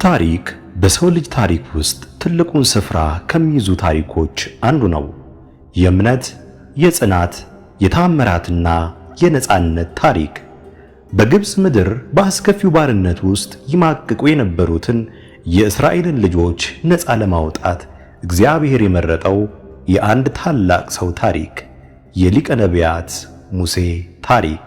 ታሪክ በሰው ልጅ ታሪክ ውስጥ ትልቁን ስፍራ ከሚይዙ ታሪኮች አንዱ ነው። የእምነት፣ የጽናት፣ የታምራትና የነጻነት ታሪክ። በግብፅ ምድር በአስከፊው ባርነት ውስጥ ይማቅቁ የነበሩትን የእስራኤልን ልጆች ነፃ ለማውጣት እግዚአብሔር የመረጠው የአንድ ታላቅ ሰው ታሪክ፣ የሊቀ ነቢያት ሙሴ ታሪክ።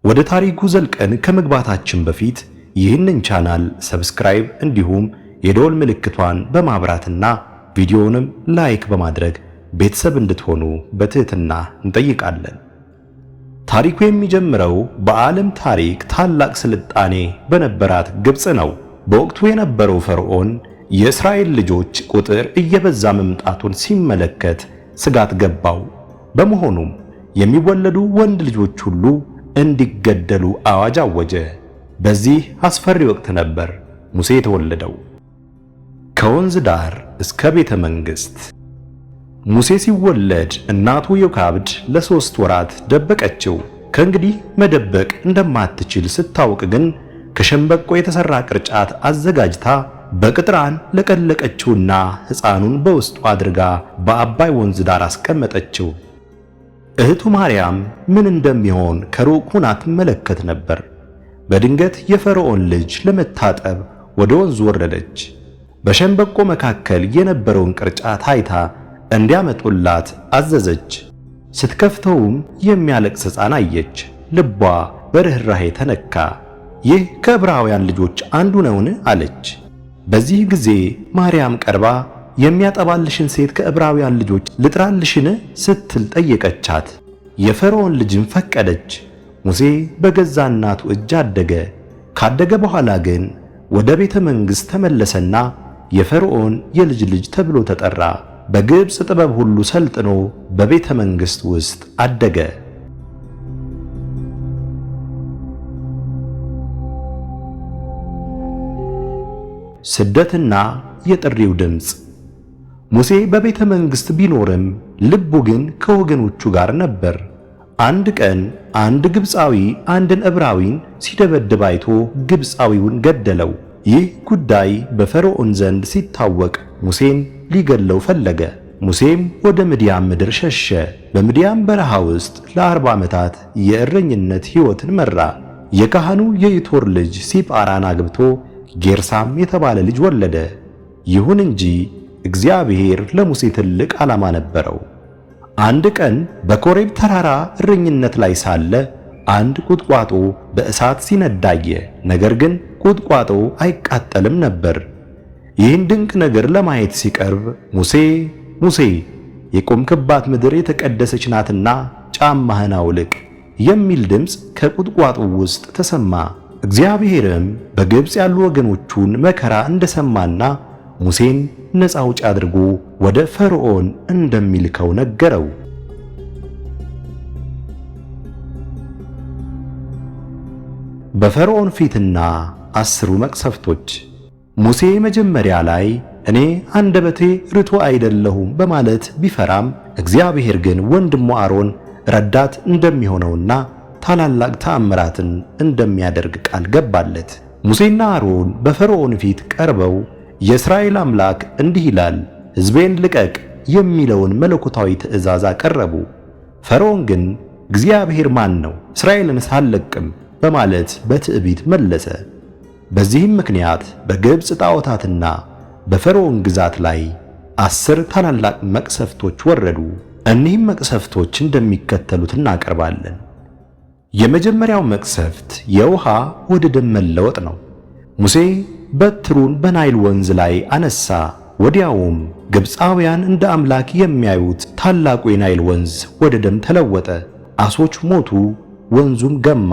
ወደ ታሪኩ ዘልቀን ከመግባታችን በፊት ይህንን ቻናል subscribe እንዲሁም የደወል ምልክቷን በማብራትና ቪዲዮውንም like በማድረግ ቤተሰብ እንድትሆኑ በትህትና እንጠይቃለን። ታሪኩ የሚጀምረው በዓለም ታሪክ ታላቅ ስልጣኔ በነበራት ግብፅ ነው። በወቅቱ የነበረው ፈርዖን የእስራኤል ልጆች ቁጥር እየበዛ መምጣቱን ሲመለከት ስጋት ገባው። በመሆኑም የሚወለዱ ወንድ ልጆች ሁሉ እንዲገደሉ አዋጅ አወጀ። በዚህ አስፈሪ ወቅት ነበር ሙሴ የተወለደው። ከወንዝ ዳር እስከ ቤተ መንግሥት። ሙሴ ሲወለድ እናቱ ዮካብድ ለ3 ወራት ደበቀችው። ከእንግዲህ መደበቅ እንደማትችል ስታውቅ ግን ከሸምበቆ የተሰራ ቅርጫት አዘጋጅታ በቅጥራን ለቀለቀችውና ሕፃኑን በውስጡ አድርጋ በአባይ ወንዝ ዳር አስቀመጠችው። እህቱ ማርያም ምን እንደሚሆን ከሩቅ ሆና ትመለከት ነበር። በድንገት የፈርዖን ልጅ ለመታጠብ ወደ ወንዙ ወረደች። በሸምበቆ መካከል የነበረውን ቅርጫት አይታ እንዲያመጡላት አዘዘች። ስትከፍተውም የሚያለቅስ ሕፃን አየች። ልቧ በርኅራኄ ተነካ። ይህ ከዕብራውያን ልጆች አንዱ ነውን? አለች። በዚህ ጊዜ ማርያም ቀርባ የሚያጠባልሽን ሴት ከዕብራውያን ልጆች ልጥራልሽን? ስትል ጠየቀቻት። የፈርዖን ልጅም ፈቀደች። ሙሴ በገዛ እናቱ እጅ አደገ። ካደገ በኋላ ግን ወደ ቤተ መንግሥት ተመለሰና የፈርዖን የልጅ ልጅ ተብሎ ተጠራ። በግብፅ ጥበብ ሁሉ ሰልጥኖ በቤተ መንግሥት ውስጥ አደገ። ስደትና የጥሪው ድምፅ። ሙሴ በቤተ መንግሥት ቢኖርም ልቡ ግን ከወገኖቹ ጋር ነበር። አንድ ቀን አንድ ግብፃዊ አንድን ዕብራዊን ሲደበድብ አይቶ ግብፃዊውን ገደለው። ይህ ጉዳይ በፈርዖን ዘንድ ሲታወቅ ሙሴን ሊገድለው ፈለገ። ሙሴም ወደ ምድያም ምድር ሸሸ። በምድያም በረሃ ውስጥ ለ40 ዓመታት የእረኝነት ሕይወትን መራ። የካህኑ የይቶር ልጅ ሲጳራን አግብቶ ጌርሳም የተባለ ልጅ ወለደ። ይሁን እንጂ እግዚአብሔር ለሙሴ ትልቅ ዓላማ ነበረው። አንድ ቀን በኮሬብ ተራራ እረኝነት ላይ ሳለ አንድ ቁጥቋጦ በእሳት ሲነድ አየ። ነገር ግን ቁጥቋጦ አይቃጠልም ነበር። ይህን ድንቅ ነገር ለማየት ሲቀርብ ሙሴ ሙሴ የቆምክባት ምድር የተቀደሰች ናትና ጫማህን አውልቅ የሚል ድምፅ ከቁጥቋጦ ውስጥ ተሰማ። እግዚአብሔርም በግብፅ ያሉ ወገኖቹን መከራ እንደሰማና ሙሴን ነፃ አውጪ አድርጎ ወደ ፈርዖን እንደሚልከው ነገረው። በፈርዖን ፊትና 10ሩ መቅሰፍቶች። ሙሴ መጀመሪያ ላይ እኔ አንደበቴ ርቱዕ አይደለሁም በማለት ቢፈራም እግዚአብሔር ግን ወንድሙ አሮን ረዳት እንደሚሆነውና ታላላቅ ተአምራትን እንደሚያደርግ ቃል ገባለት። ሙሴና አሮን በፈርዖን ፊት ቀርበው የእስራኤል አምላክ እንዲህ ይላል፣ ሕዝቤን ልቀቅ የሚለውን መለኮታዊ ትእዛዝ አቀረቡ። ፈርዖን ግን እግዚአብሔር ማን ነው? እስራኤልንስ አልለቅም በማለት በትዕቢት መለሰ። በዚህም ምክንያት በግብፅ ጣዖታትና በፈርዖን ግዛት ላይ 10 ታላላቅ መቅሰፍቶች ወረዱ። እኒህም መቅሰፍቶች እንደሚከተሉት እናቀርባለን። የመጀመሪያው መቅሰፍት የውሃ ወደ ደም መለወጥ ነው። ሙሴ በትሩን በናይል ወንዝ ላይ አነሳ። ወዲያውም ግብፃውያን እንደ አምላክ የሚያዩት ታላቁ የናይል ወንዝ ወደ ደም ተለወጠ። አሶች ሞቱ፣ ወንዙም ገማ።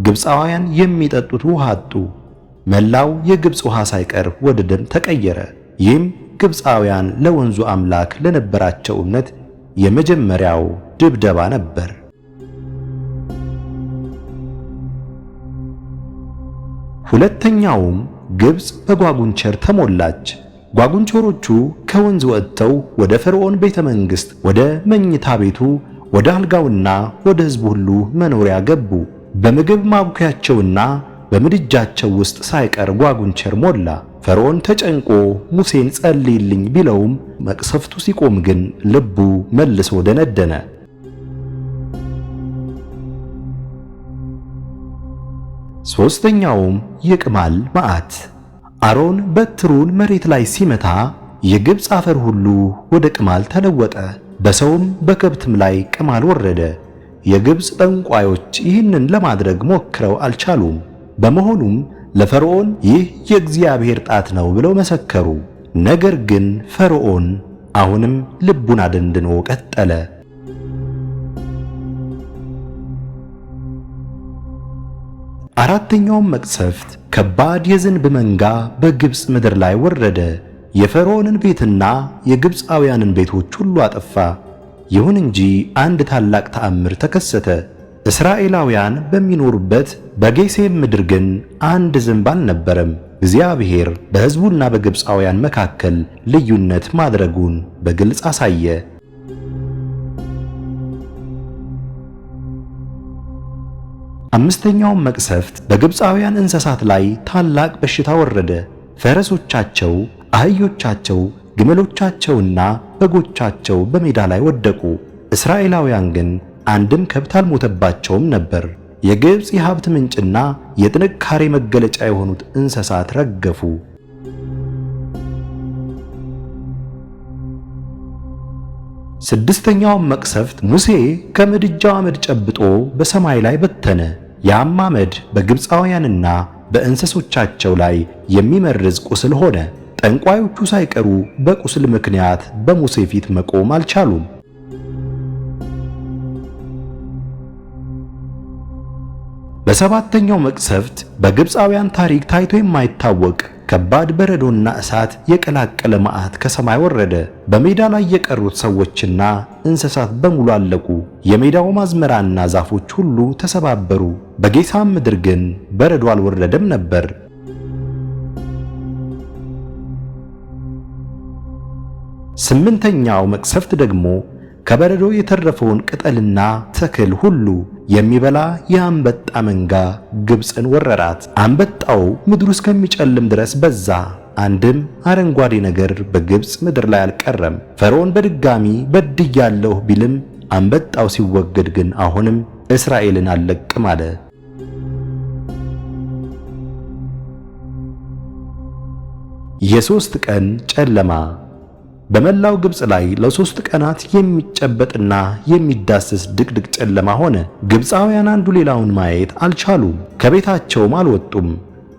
ግብፃውያን የሚጠጡት ውሃ አጡ። መላው የግብፅ ውሃ ሳይቀር ወደ ደም ተቀየረ። ይህም ግብፃውያን ለወንዙ አምላክ ለነበራቸው እምነት የመጀመሪያው ድብደባ ነበር። ሁለተኛውም ግብፅ በጓጉንቸር ተሞላች። ጓጉንቸሮቹ ከወንዝ ወጥተው ወደ ፈርዖን ቤተ መንግሥት፣ ወደ መኝታ ቤቱ፣ ወደ አልጋውና ወደ ሕዝቡ ሁሉ መኖሪያ ገቡ። በምግብ ማቡኪያቸውና በምድጃቸው ውስጥ ሳይቀር ጓጉንቸር ሞላ። ፈርዖን ተጨንቆ ሙሴን ጸልይልኝ ቢለውም መቅሰፍቱ ሲቆም ግን ልቡ መልሶ ደነደነ። ሦስተኛውም የቅማል መዓት። አሮን በትሩን መሬት ላይ ሲመታ የግብፅ አፈር ሁሉ ወደ ቅማል ተለወጠ። በሰውም በከብትም ላይ ቅማል ወረደ። የግብፅ ጠንቋዮች ይህንን ለማድረግ ሞክረው አልቻሉም። በመሆኑም ለፈርዖን ይህ የእግዚአብሔር ጣት ነው ብለው መሰከሩ። ነገር ግን ፈርዖን አሁንም ልቡን አደንድኖ ቀጠለ። አራተኛውም መቅሰፍት ከባድ የዝንብ መንጋ በግብፅ ምድር ላይ ወረደ። የፈርዖንን ቤትና የግብፃውያንን ቤቶች ሁሉ አጠፋ። ይሁን እንጂ አንድ ታላቅ ተአምር ተከሰተ። እስራኤላውያን በሚኖሩበት በጌሴም ምድር ግን አንድ ዝንብ አልነበረም። እግዚአብሔር በሕዝቡና በግብፃውያን መካከል ልዩነት ማድረጉን በግልጽ አሳየ። አምስተኛውም መቅሰፍት በግብፃውያን እንስሳት ላይ ታላቅ በሽታ ወረደ። ፈረሶቻቸው፣ አህዮቻቸው፣ ግመሎቻቸውና በጎቻቸው በሜዳ ላይ ወደቁ። እስራኤላውያን ግን አንድም ከብት አልሞተባቸውም ነበር። የግብፅ የሀብት ምንጭና የጥንካሬ መገለጫ የሆኑት እንስሳት ረገፉ። ስድስተኛውም መቅሰፍት ሙሴ ከምድጃው አመድ ጨብጦ በሰማይ ላይ በተነ። ያም አመድ በግብፃውያንና በእንስሶቻቸው ላይ የሚመርዝ ቁስል ሆነ። ጠንቋዮቹ ሳይቀሩ በቁስል ምክንያት በሙሴ ፊት መቆም አልቻሉም። በሰባተኛው መቅሰፍት በግብፃውያን ታሪክ ታይቶ የማይታወቅ ከባድ በረዶና እሳት የቀላቀለ መዓት ከሰማይ ወረደ። በሜዳ ላይ የቀሩት ሰዎችና እንስሳት በሙሉ አለቁ። የሜዳው ማዝመራና ዛፎች ሁሉ ተሰባበሩ። በጌሳም ምድር ግን በረዶ አልወረደም ነበር። ስምንተኛው መቅሰፍት ደግሞ ከበረዶ የተረፈውን ቅጠልና ተክል ሁሉ የሚበላ የአንበጣ መንጋ ግብፅን ወረራት። አንበጣው ምድሩ እስከሚጨልም ድረስ በዛ። አንድም አረንጓዴ ነገር በግብፅ ምድር ላይ አልቀረም። ፈርዖን በድጋሚ በድያለሁ ቢልም አንበጣው ሲወገድ ግን አሁንም እስራኤልን አልለቅም አለ። የሦስት ቀን ጨለማ በመላው ግብፅ ላይ ለ3 ቀናት የሚጨበጥና የሚዳሰስ ድቅድቅ ጨለማ ሆነ። ግብፃውያን አንዱ ሌላውን ማየት አልቻሉም፣ ከቤታቸውም አልወጡም።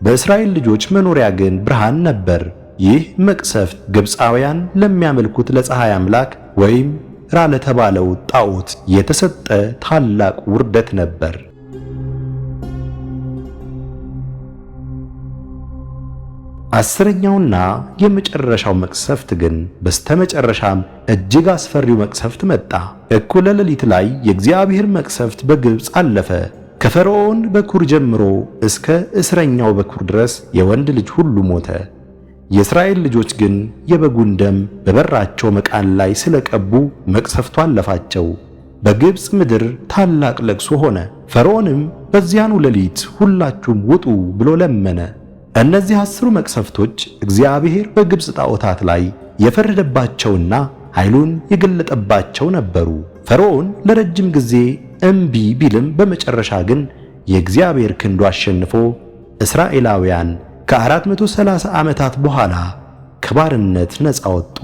በእስራኤል ልጆች መኖሪያ ግን ብርሃን ነበር። ይህ መቅሰፍት ግብፃውያን ለሚያመልኩት ለፀሐይ አምላክ ወይም ራ ለተባለው ጣዖት የተሰጠ ታላቅ ውርደት ነበር። አስረኛውና የመጨረሻው መቅሰፍት ግን በስተመጨረሻም እጅግ አስፈሪው መቅሰፍት መጣ። እኩለ ሌሊት ላይ የእግዚአብሔር መቅሰፍት በግብፅ አለፈ። ከፈርዖን በኩር ጀምሮ እስከ እስረኛው በኩር ድረስ የወንድ ልጅ ሁሉ ሞተ። የእስራኤል ልጆች ግን የበጉን ደም በበራቸው መቃን ላይ ስለቀቡ መቅሰፍቱ አለፋቸው። በግብፅ ምድር ታላቅ ለቅሶ ሆነ። ፈርዖንም በዚያኑ ሌሊት ሁላችሁም ውጡ ብሎ ለመነ። እነዚህ 10ሩ መቅሰፍቶች እግዚአብሔር በግብፅ ጣዖታት ላይ የፈረደባቸውና ኃይሉን የገለጠባቸው ነበሩ። ፈርዖን ለረጅም ጊዜ እምቢ ቢልም በመጨረሻ ግን የእግዚአብሔር ክንዱ አሸንፎ እስራኤላውያን ከ430 ዓመታት በኋላ ከባርነት ነፃ ወጡ።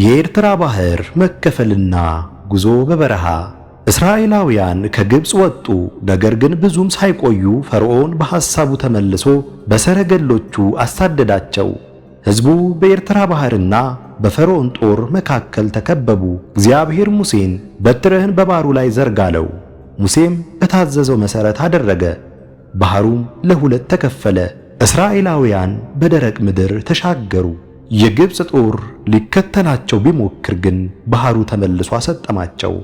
የኤርትራ ባህር መከፈልና ጉዞ በበረሃ። እስራኤላውያን ከግብፅ ወጡ። ነገር ግን ብዙም ሳይቆዩ ፈርዖን በሐሳቡ ተመልሶ በሰረገሎቹ አሳደዳቸው። ሕዝቡ በኤርትራ ባህርና በፈርዖን ጦር መካከል ተከበቡ። እግዚአብሔር ሙሴን በትርህን በባሕሩ ላይ ዘርጋ አለው። ሙሴም በታዘዘው መሠረት አደረገ። ባህሩም ለሁለት ተከፈለ። እስራኤላውያን በደረቅ ምድር ተሻገሩ። የግብፅ ጦር ሊከተላቸው ቢሞክር ግን ባህሩ ተመልሶ አሰጠማቸው።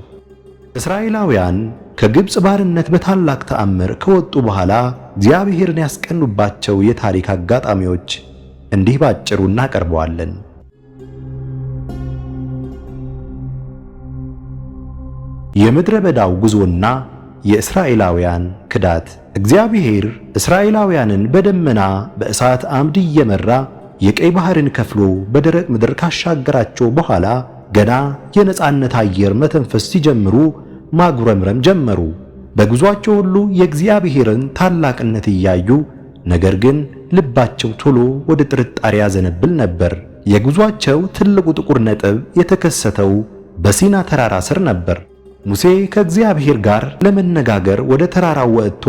እስራኤላውያን ከግብፅ ባርነት በታላቅ ተአምር ከወጡ በኋላ እግዚአብሔርን ያስቀኑባቸው የታሪክ አጋጣሚዎች እንዲህ ባጭሩ እናቀርበዋለን። የምድረ በዳው ጉዞና የእስራኤላውያን ክዳት። እግዚአብሔር እስራኤላውያንን በደመና በእሳት አምድ እየመራ የቀይ ባህርን ከፍሎ በደረቅ ምድር ካሻገራቸው በኋላ ገና የነጻነት አየር መተንፈስ ሲጀምሩ ማጉረምረም ጀመሩ። በጉዟቸው ሁሉ የእግዚአብሔርን ታላቅነት እያዩ ነገር ግን ልባቸው ቶሎ ወደ ጥርጣሬ ያዘነብል ነበር። የጉዟቸው ትልቁ ጥቁር ነጥብ የተከሰተው በሲና ተራራ ስር ነበር። ሙሴ ከእግዚአብሔር ጋር ለመነጋገር ወደ ተራራው ወጥቶ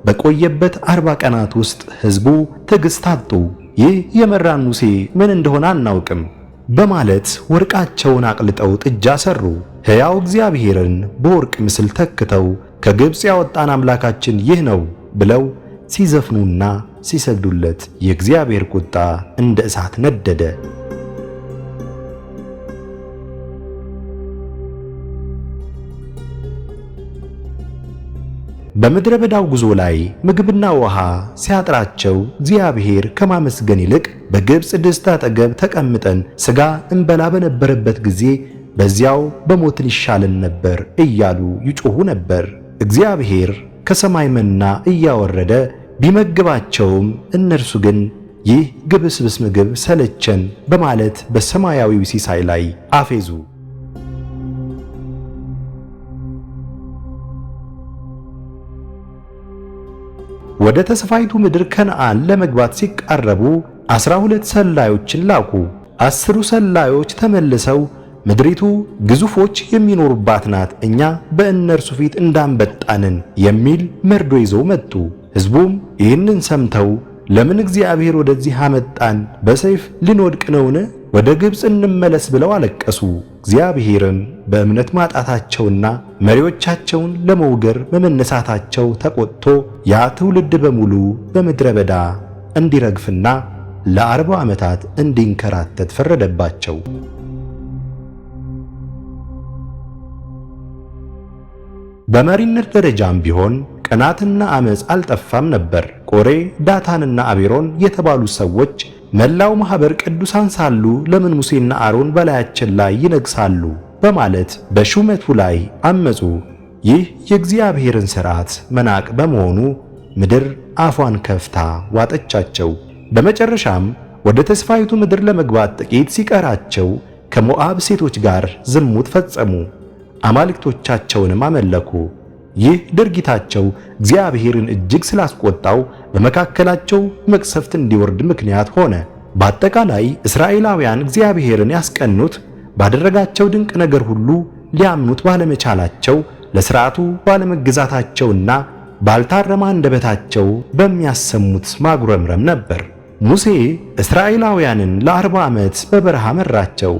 በቆየበት 40 ቀናት ውስጥ ሕዝቡ ትዕግሥት አጡ። "ይህ የመራን ሙሴ ምን እንደሆነ አናውቅም" በማለት ወርቃቸውን አቅልጠው ጥጃ ሰሩ። ሕያው እግዚአብሔርን በወርቅ ምስል ተክተው "ከግብፅ ያወጣን አምላካችን ይህ ነው" ብለው ሲዘፍኑና ሲሰግዱለት የእግዚአብሔር ቁጣ እንደ እሳት ነደደ። በምድረ በዳው ጉዞ ላይ ምግብና ውሃ ሲያጥራቸው እግዚአብሔር ከማመስገን ይልቅ "በግብፅ ድስት አጠገብ ተቀምጠን ሥጋ እንበላ በነበረበት ጊዜ በዚያው በሞትን ይሻለን ነበር" እያሉ ይጮኹ ነበር። እግዚአብሔር ከሰማይ መና እያወረደ ቢመግባቸውም እነርሱ ግን "ይህ ግብስብስ ምግብ ሰለቸን" በማለት በሰማያዊው ሲሳይ ላይ አፌዙ። ወደ ተስፋይቱ ምድር ከነዓን ለመግባት ሲቃረቡ 12 ሰላዮችን ላኩ። 10ሩ ሰላዮች ተመልሰው "ምድሪቱ ግዙፎች የሚኖሩባት ናት፣ እኛ በእነርሱ ፊት እንዳንበጣንን" የሚል መርዶ ይዘው መጡ። ሕዝቡም ይህንን ሰምተው "ለምን እግዚአብሔር ወደዚህ አመጣን? በሰይፍ ልንወድቅ ነውን? ወደ ግብፅ እንመለስ" ብለው አለቀሱ። እግዚአብሔርም በእምነት ማጣታቸውና መሪዎቻቸውን ለመውገር በመነሳታቸው ተቆጥቶ ያ ትውልድ በሙሉ በምድረ በዳ እንዲረግፍና ለ40 ዓመታት እንዲንከራተት ፈረደባቸው። በመሪነት ደረጃም ቢሆን ቅናትና አመፅ አልጠፋም ነበር። ቆሬ፣ ዳታንና አቤሮን የተባሉ ሰዎች "መላው ማህበር ቅዱሳን ሳሉ ለምን ሙሴና አሮን በላያችን ላይ ይነግሳሉ?" በማለት በሹመቱ ላይ አመጹ። ይህ የእግዚአብሔርን ሥርዓት መናቅ በመሆኑ ምድር አፏን ከፍታ ዋጠቻቸው። በመጨረሻም ወደ ተስፋይቱ ምድር ለመግባት ጥቂት ሲቀራቸው ከሞዓብ ሴቶች ጋር ዝሙት ፈጸሙ፣ አማልክቶቻቸውንም አመለኩ። ይህ ድርጊታቸው እግዚአብሔርን እጅግ ስላስቆጣው በመካከላቸው መቅሰፍት እንዲወርድ ምክንያት ሆነ። በአጠቃላይ እስራኤላውያን እግዚአብሔርን ያስቀኑት ባደረጋቸው ድንቅ ነገር ሁሉ ሊያምኑት ባለመቻላቸው፣ ለሥርዓቱ ባለመገዛታቸውና ባልታረመ አንደበታቸው በሚያሰሙት ማጉረምረም ነበር። ሙሴ እስራኤላውያንን ለ40 ዓመት በበረሃ መራቸው።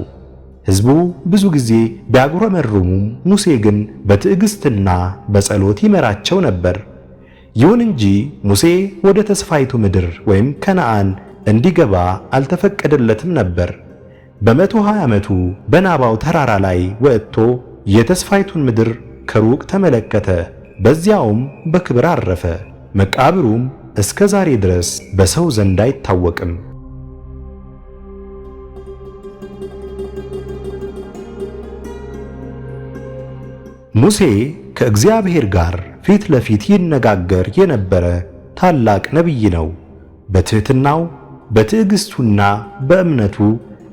ሕዝቡ ብዙ ጊዜ ቢያጉረመርሙም ሙሴ ግን በትዕግስትና በጸሎት ይመራቸው ነበር። ይሁን እንጂ ሙሴ ወደ ተስፋይቱ ምድር ወይም ከነዓን እንዲገባ አልተፈቀደለትም ነበር። በ120 ዓመቱ በናባው ተራራ ላይ ወጥቶ የተስፋይቱን ምድር ከሩቅ ተመለከተ። በዚያውም በክብር አረፈ። መቃብሩም እስከ ዛሬ ድረስ በሰው ዘንድ አይታወቅም። ሙሴ ከእግዚአብሔር ጋር ፊት ለፊት ይነጋገር የነበረ ታላቅ ነቢይ ነው። በትሕትናው፣ በትዕግስቱና በእምነቱ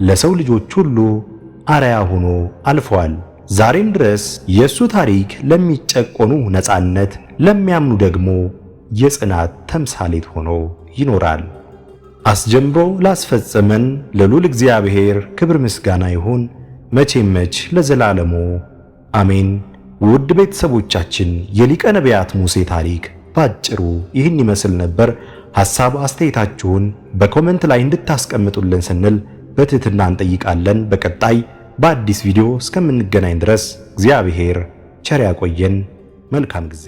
ለሰው ልጆች ሁሉ አርአያ ሆኖ አልፏል። ዛሬም ድረስ የእሱ ታሪክ ለሚጨቆኑ ነፃነት፣ ለሚያምኑ ደግሞ የጽናት ተምሳሌት ሆኖ ይኖራል። አስጀምሮ ላስፈጸመን ለልዑል እግዚአብሔር ክብር ምስጋና ይሁን መቼም መች ለዘላለሙ አሜን። ውድ ቤተሰቦቻችን፣ የሊቀ ነቢያት ሙሴ ታሪክ ባጭሩ ይህን ይመስል ነበር። ሐሳብ አስተያየታችሁን በ comment ላይ እንድታስቀምጡልን ስንል በትህትና እንጠይቃለን። በቀጣይ በአዲስ ቪዲዮ እስከምንገናኝ ድረስ እግዚአብሔር ቸር ያቆየን። መልካም ጊዜ።